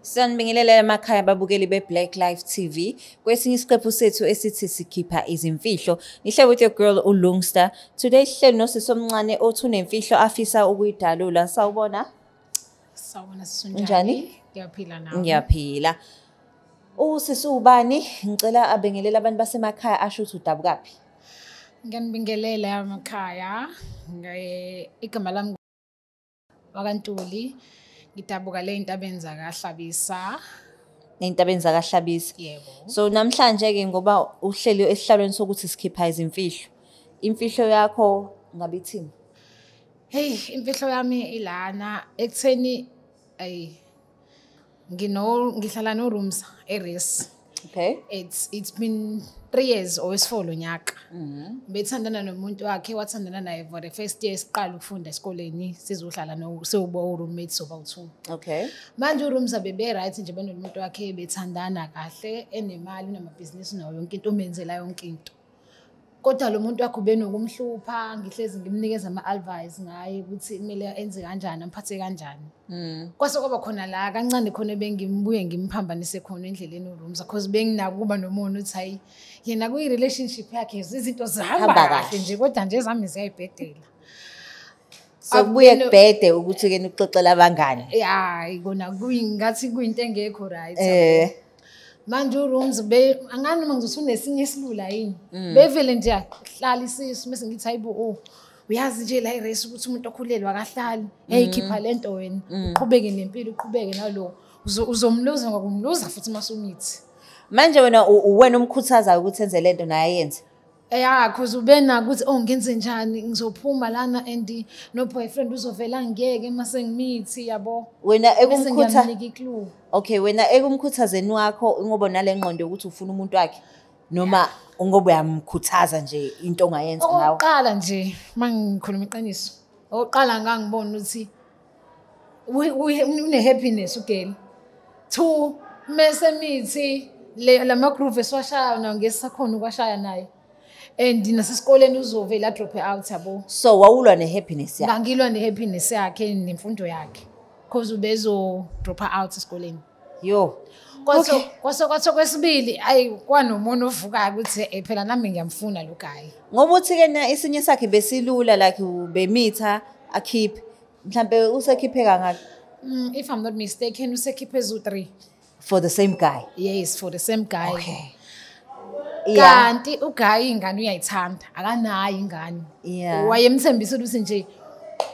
Sanibingelela emakhaya ababukeli be-Black Life TV. Kwesinye isiqephu sethu esithi sikhipha izimfihlo. Ngihleli with your girl uLungster. Today sihleli nosisi omncane othi unemfihlo afisa ukuyidalula. Sawubona? Sawubona sisi. Unjani? Ngiyaphila nawe. Ngiyaphila. Usisi ubani? Ngicela abingelele abantu basemakhaya asho ukuthi udabukaphi. Ngiyanibingelela emakhaya. Igama lami wakaNtuli. Ngidabuka le entabeni zakaHlabisa. Entabeni zakaHlabisa. Yebo. So namhlanje ke ngoba uhleli esihlalweni sokuthi sikhipha izimfihlo. Imfihlo yakho ngabe ithini? Hey, imfihlo yami ilana ekutheni ay ngihlala no rooms eRes. Okay. It's been 3 years or it's 4 lo nyaka. Bethandana nomuntu wakhe, wathandana naye for the first year siqala ukufunda esikoleni, sizohlala no sewuba roommates soba u2. Okay. Manje uRoomza bebe right nje benomuntu wakhe bethandana kahle, enemali unamabhizinisi nayo yonke into, umenzela yonke into. Kodwa lo muntu wakhe ubenokumhlupha, ngihlezi ngimnikeza ama-advice ngaye ukuthi kumele enze kanjani, amphathe kanjani. Kwase kwaba khona la kancane khona bengimbuye ngimphambanise khona endleleni uRoomza, cause benginako ukuba nomona ukuthi hayi yena kuyi-relationship yakhe izinto zihamba Hamba kahle kahle. nje, kodwa nje zami ziyayibhedela. So kubuye kubhede ukuthi ke nixoxela abangani. Ya, kona kuyingathi kuyinto engekho right. Manje uRooms be angani noma ngizothi unesinye esilula yini. Bevele nje ahlala isisu bese ngithi hayibo, oh uyazi nje la irace ukuthi umuntu okhulelwe akahlali. Hey, khipha lento wena, uqhubeke nempilo, uqhubeke nalo. Uzomluza ngokumluza futhi masumithi. Manje wena uwena umkhuthazayo ukuthi enze lento naye ayenze. Ya, cause ubena ukuthi oh ngenze njani, ngizophuma lana and no boyfriend uzovela ngiyeke mase ngimithi yabo. Wena Bese ekumkhutha ngiyamnika i-clue. Okay, wena ekumkhuthazeni wakho ngoba nale ngqondo yokuthi ufuna umuntu wakhe noma ngoba uyamkhuthaza nje into ongayenza nawe. Okokuqala nje mangikhuluma iqiniso, okokuqala ngangibona ukuthi une happiness ugirl. 2 mese mithi le lama groove esiwashaya nawo ngesisakhona ukwashaya naye. And nasesikoleni uzovela drop out yabo. So wawulwa ne-happiness yakhe. Ngangilwa ne-happiness yakhe nemfundo yakhe. Cause ubezo drop out esikoleni. Yo. Kwatho Okay. kwatho kwesibili ayi kwanomuntu ovukayo ukuthi phela nami ngiyamfuna lo guy. Ngoba uthi ke na isinye sakhe besilula like ubemitha akhiphe. Mhlambe usekhiphe kangaki? If I'm not mistaken usekhiphe zu 3. For the same guy. Yes, for the same guy. Okay. Yeah. Kanti uguy ingane uyayithanda, akanayo ingane. Yeah. Wayemthembisa ukuthi nje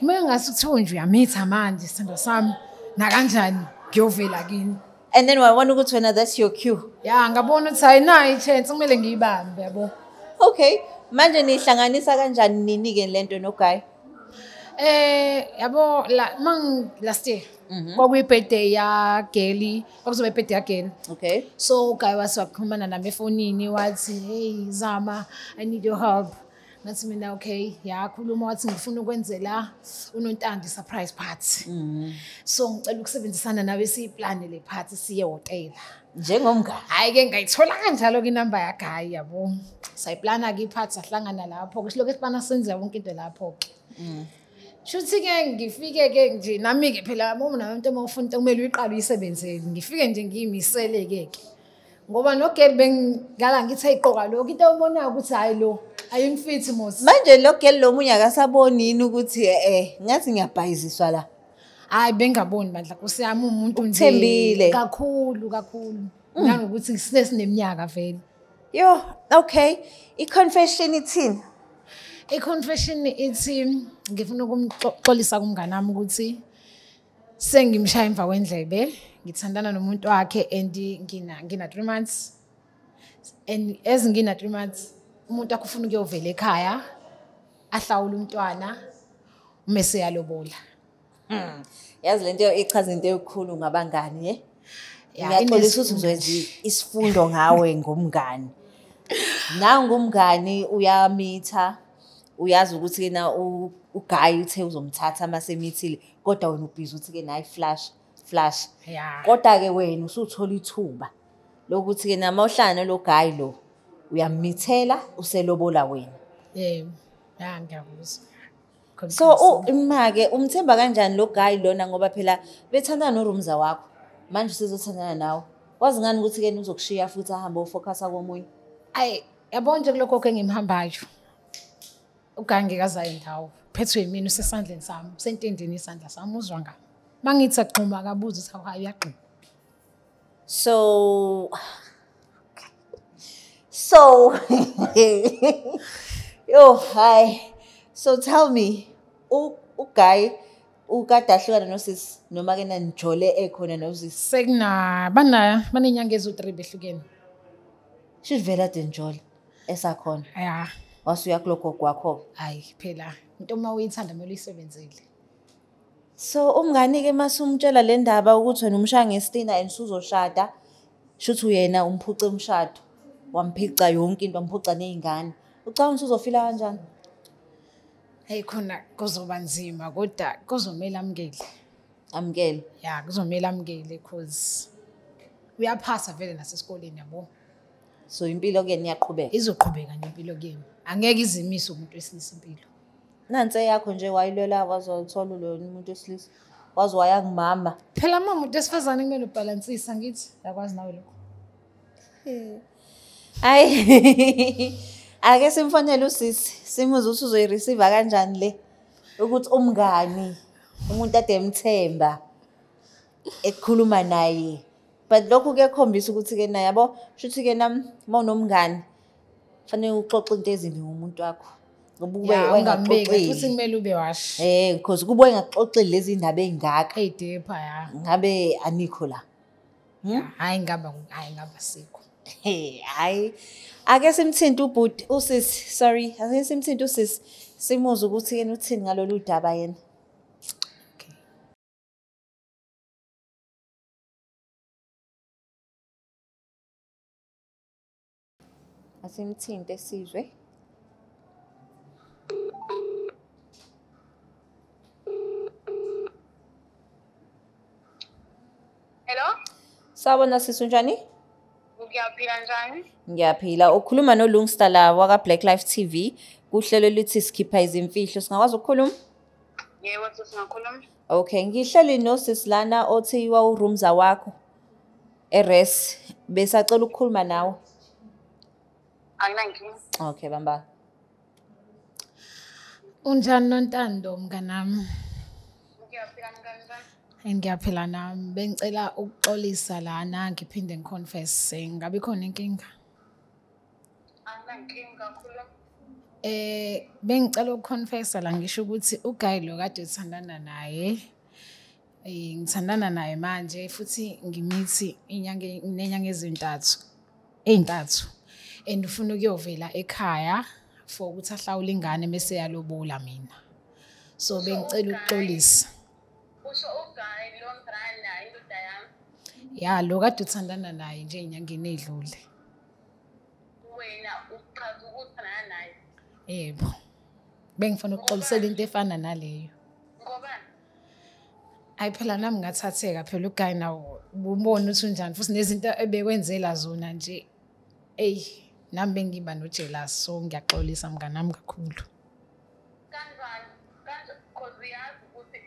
uma ngase kuthiwa nje uyamitha manje sithando sami nakanjani ngiyovela kini. And then wabona ukuthi wena that's your cue. Ya, ngabona ukuthi ayinayo i-chance kumele ngiyibambe yabo. Okay. Manje nihlanganisa kanjani nini ke lento noguy? Yabo la mang last year kwakuyi birthday ya Geli, kwakuzoba i-birthday ya Geli. Okay. So uguy wasewaxhumana nami efonini wathi hey Zama, I need your help. Ngathi mina okay, yakhuluma wathi ngifuna ukwenzela uNontando surprise party. So ngicela ukusebenzisana nawe siyiplane le party siye hotela. Njengomngani. Hayi ke ngayithola kanjalo ke inamba yaGuy yabo. Sayiplana ke iphathi sahlangana lapho. Kusilokho esipana senza yonke into lapho ke. Shuthi ke ngifike ke nje nami ke phela uma unabantu uma ufuna into kumele uyiqale uyisebenzele. Ngifike nje ngiyimisele ke ke. Ngoba nogirl bengala ngithi ayiqoka lokho into obonayo ukuthi hayi lo ayimfithi mos. Manje lo girl lo munye akasaboni yini ukuthi ngathi ngiyabhayiziswa la. Hayi bengaboni bandla Nkosi yami umuntu nje Ukuthembile. kakhulu kakhulu. Nanokuthi sinesineminyaka vele. Yo, okay. I-confession ithini? I-confession ithi ngifuna ukumxolisa kumngani wami ukuthi sengimshaya emva kwendlebe, ngithandana nomuntu wakhe and ngina 3 months. And as ngina 3 months umuntu wakhe ufuna ukuyovela ekhaya ahlawule umntwana mese yalobola. Yazi lento ichaza into enkulu ngabangani eh? Ya, Ngiyaxolisa ukuthi inesifundo. ngizoyenza isifundo ngawe ngomngani. Nangu umngani uyamitha, uyazi ukuthi ke na uguy uthe uzomthatha masemithile, kodwa wena ubhizi uthi ke nayi flash flash. Ya. Kodwa ke wena usuthola ithuba lokuthi ke nama uhlangana lo guy lo uyamithela uselobola wena. Yebo. Ya ngiyakuzwa. So imake umthemba kanjani lo guy lona ngoba phela bethandana noRumza wakho. Manje usezothandana nawe. Wazi ngani ukuthi ke uzokushiya futhi ahambe ufocusa komunye? Ayi, yabo nje kulokho okhe ngimhambayo. Ugange kazayo indawo. Phethwe yimina usesandleni sami, usentendeni isandla sami uzwa ngami. Mangithi agxuma akabuza ukuthi hawu uyagxuma. So yo, hi. So tell me, uguy ukade ahlukana nosisi noma ke nanijole ekhona nosisi? Sekuna bana banenyanga ezu3 behlukene. Shivela ade nijole esakhona. Ya. Wasuya kuloko kwakho. Hayi phela into uma uyithanda kumele uyisebenzele. So umngani ke masumtshela le ndaba ukuthi wena umshaya ngestina and usuzoshada, shuthi uyena umphuce umshado, wamphica yonke into, wamphuca nezingane. Ucabanga ukuthi uzofila kanjani? Hey khona kuzoba nzima kodwa kuzomela amukele. Amukele. Ya, kuzomela amukele because uyaphasa vele nasesikoleni yabo. So impilo kuyena iyaqhubeka. Izoqhubeka nempilo kuyena. Angeke izimise umuntu wesilisa impilo. Nansi yakho nje wayilwela wazothola lo umuntu wesilisa. Waze waya kumama. Phela mama umuntu wesifazane kumele ubhalansisa ngithi yakwazi nawe lokho. Hayi. Ake simfonele usisi, simuze ukuthi uzoyireceive kanjani le ukuthi umngani, umuntu ade emthemba ekukhuluma naye. But lokhu kuyakhombisa ukuthi ke naye yabo, shuthi ke nami mawunomngani fanele uxoxe into ezimbi ngomuntu wakho. Ngoba kube ungamubeki futhi kumele ube wash. Because kube engaxoxeli lezi ndaba ezingaka. Hey deeper ya. Ngabe anikho la. Hayi ngaba sikho. Hey, hayi. Ake simthinte ubhuti usisi, sorry, ake simthinte usisi. Simuze ukuthi yena uthini ngalolu daba yena. Okay. Asimthinte sizwe. Hello? Sawubona sisi, unjani? Ngiyaphila njani? Ngiyaphila. Ukhuluma noLungsta la waka Black Life TV kuhlelo lithi sikhipha izimfihlo. Singakwazi ukukhuluma? Yebo, singakhuluma. Okay, ngihleli nosisi lana othiwa uRumza wakho eRes, besacela ukukhuluma nawe. Anginankinga. Okay, bamba. Unjani Nontando mnganami? Ngiyaphila mngani. Ngiyaphila nami. Bengicela ukuxolisa lana ngiphinde ngiconfess. Ngabe khona inkinga? Anginankinga kakhulu. Bengicela ukuconfessa la ngisho ukuthi uguy lo kade uthandana naye. Ngithandana naye manje futhi ngimithi inyanga nenyanga ezintathu. Ezintathu. And ufuna ukuyovela ekhaya for ukuthi ahlawule ingane bese yalobola mina. So bengicela ukuxolisa. Usho uguy lo ngithanda naye indoda yami? Ya, lo kade uthandana naye nje inyangeni edlule. Wena uchaza ukuthandana naye? Yebo. Bengifuna ukuxolisela into efana naleyo. Ngoba ayi phela nami ngathatheka phela uguy nawo ubona ukuthi unjani futhi nezinto ebekwenzela zona nje. Ey, nami bengiba no jealous, so ngiyaxolisa mnganami kakhulu. Kanjani? Kanje because uyazi ukuthi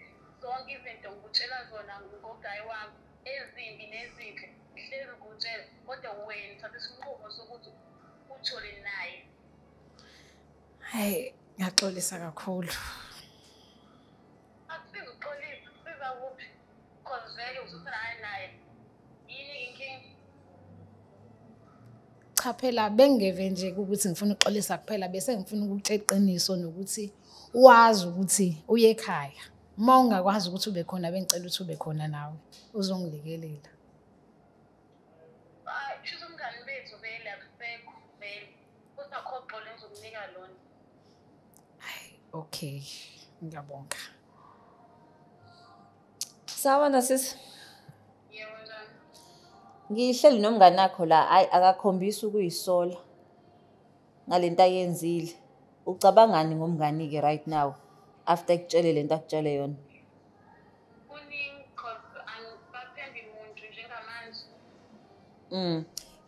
zonke izinto ngikutshela zona ngoguy wami, ezimbi nezinhle, ngihlezi ngikutshela, kodwa wena uthatha isinqumo sokuthi uthole naye. Hayi, ngiyaxolisa kakhulu. Akusizi uxolisa, siza kuphi? Because vele uzothandana naye. Yini inkinga? Cha phela bengeve nje ukuthi ngifuna ukuxolisa kuphela, bese ngifuna ukutshela iqiniso nokuthi wazi ukuthi uye ekhaya. Uma ungakwazi ukuthi ube khona bengicela ukuthi ube khona nawe uzongilekelela. Hayi, shuthi umngani bethu vele akusekho vele. Usakhoxola ngizokunika lona. Hayi, okay. Ngiyabonga. Sawubona sisi. Yebo njani? Ngihleli nomngani wakho la, hayi akakhombisi ukuyisola ngalento ayenzile. Ucabangani ngomngani ke right now after ekutshele lento akutshele yona? Kuningi cause angibathembi muntu njengamanje.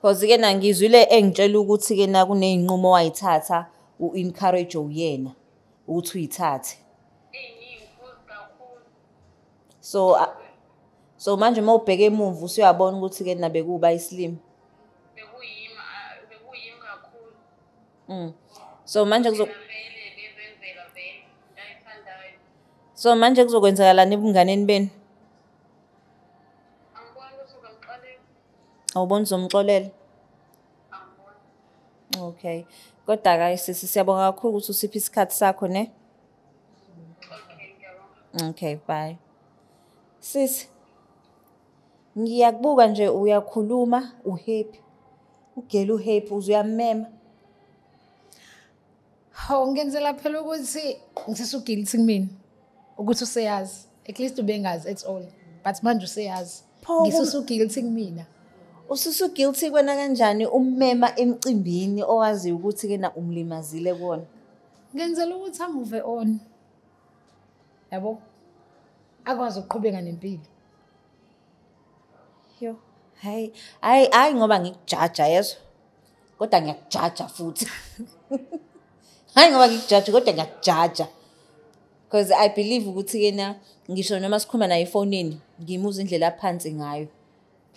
Cause ke na ngizwile engitshela ukuthi ke na kuneyinqumo wayithatha u-encourage uyena ukuthi uyithathe. Eyiningi futhi kakhulu. So So manje uma ubheke emuva usuyabona ukuthi-ke nabekuba isilima. Bekuyimi, bekuyimi kakhulu. So manje Vele bezenzela vele into ayithandayo. So manje kuzokwenzakalani ebunganeni benu? Angiboni ukuthi ungamxolela. Awuboni uzomxolela? Angiboni. Okay. Kodwa-ke sisi siyabonga kakhulu ukuthi usiphe isikhathi sakho ne? Okay, ngiyabonga. Okay, bye. Sisi, ngiyakubuka nje uyakhuluma uhappy. Ugela uhappy uze uyamema. Hawu, ngenzela phela ukuthi ngisise uguilty kumina ukuthi useyazi. At least ubengazi at all. But manje useyazi. Pho, Ngisusa uguilty kumina. Ususu guilty kwena kanjani ummema emcimbini owaziyo ukuthi kena umlimazile kuwona? Ngenzela ukuthi amove on. Yabo? Akwazi ukuqhubeka nempilo. Yo, hayi, hayi, hayi ngoba ngikujaja yezwa. Kodwa ngiyakujaja futhi. Hayi ngoba ngikujaja kodwa ngiyakujaja. Because I believe ukuthi kena ngisho noma sikhuluma naye efonini ngimuzwa indlela aphansi ngayo.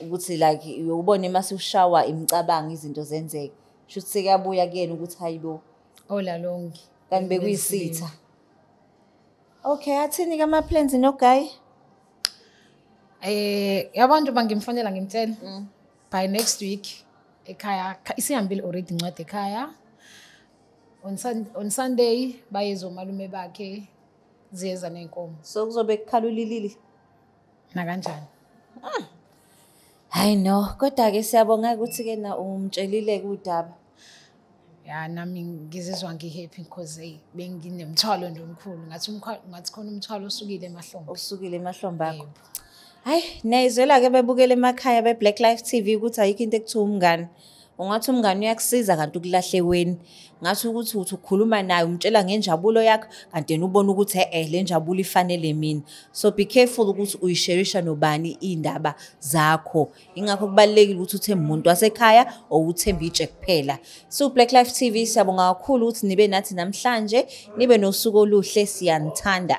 Ukuthi like uyobona mase ushawa imicabango izinto zenzeka. Shuthi sekuyabuya kuyena ukuthi hayibo Olalongi. kanti bekuyisitha. Okay, athini ke ama plans noGuy? Abantu bangimfonela ngimtshela. By next week ekhaya isihambile already incwadi ekhaya. On Sunday bayeza omalume bakhe ziyeza nenkomo. So kuzobe kukhala ulilili. Nakanjani? Hayi no, kodwa ke siyabonga ukuthi ke na umtshelile kudaba. Ya, nami ngizizwa ngi-happy because hey, benginemthwalo nje omkhulu. Ngathi ngathi khona umthwalo osukile emahlombe. Usukile emahlombe akho. Yebo. Hayi, niyayizwela ke bebukele emakhaya be-Black Life TV ukuthi ayikho into ekuthiwa umngani. Ungathi umngani uyakusiza kanti ukulahlekweni. Ngathi ukuthi uthi ukhuluma naye umtshela ngenjabulo yakho kanti yena ubona ukuthi le njabulo ifanele mina. So be careful ukuthi uyisherisha nobani iy'ndaba zakho. Ingakho kubalulekile ukuthi uthembe umuntu wasekhaya or uthembe itshe kuphela. So Black Life TV siyabonga kakhulu ukuthi nibe nathi namhlanje, nibe nosuku oluhle, siyanithanda.